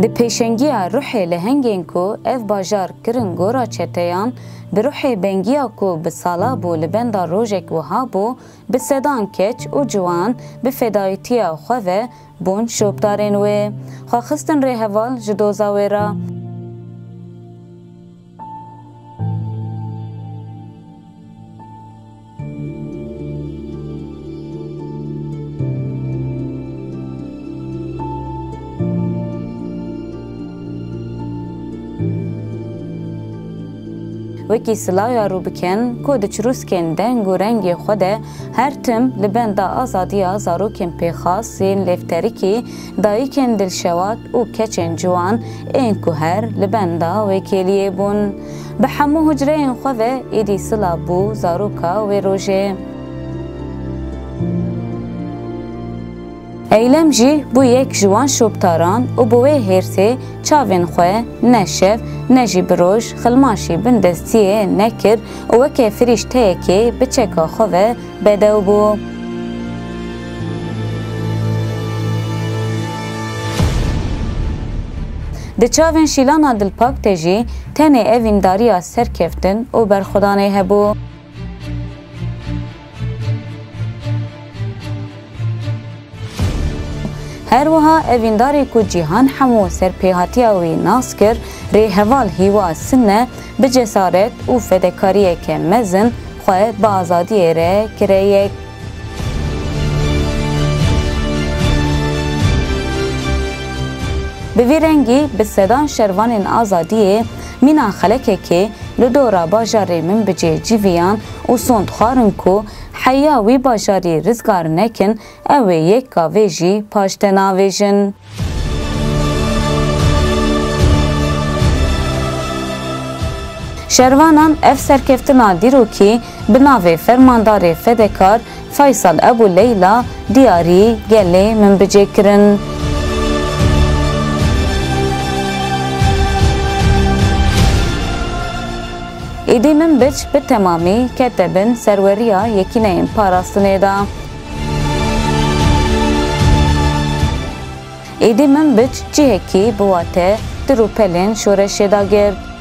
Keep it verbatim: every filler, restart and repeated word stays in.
Di pêşengiya ruhê lehengên ku ev bajar kirin gora çeteyan, bi ruhê bengiya ku bi sala bû li benda rojek wiha bû, bi sedan keç û ciwan bi fedayîtiya xwe ve bûn şopdarên wê. Xwe xistin rêheval ji doza wê re. Wekî silaya rû bikin ku di çirûskên deng û rengê xwe de her tim li benda azadiya zarokên pêxas yên lêvterikî, dayikên dilşewat û keçên ciwan ên ku her li benda wê kêliyê bûn. Bi hemû hucreyên xwe ve êdî sila bû zaroka wê rojê. Eylem jî bû yek ji wan şoptaran û bi wê hêrsê çavên xwe ne şev ne jî bi roj xilmaşî bindestiyê nekir û weke firîşteyekê bi çeka xwe ve bedew bû. Di çavên Şîlana Dilpak de jî tenê evîndariya serkeftin û berxwedanê hebû. Her wiha evîndarê ku cîhan hemû serpêhatiya wî nas kir, rêheval Hîwa Sine bi cesaret û fedekariyeke mezin xwe bi azadiyê re kire yek. Bi vî rengî bi sedan şervanên azadiyê mîna xelekekê li dora bajarê Minbicê civiyan û sond xwarin ku heya wî bajarî rizgar nekin, ew ê yek gavê jî paş de navêjin. Şervanan ev serkeftina dîrokî bi navê fermandarê fedekar Faysal Ebû Leyla diyarî gelê Minbicê kirin. Êdî Minbic bi temamî kete bin serweriya Yekîneyên Parastinê de. Êdî Minbic cihekî bi wate di rûpelên şoreşê de girt.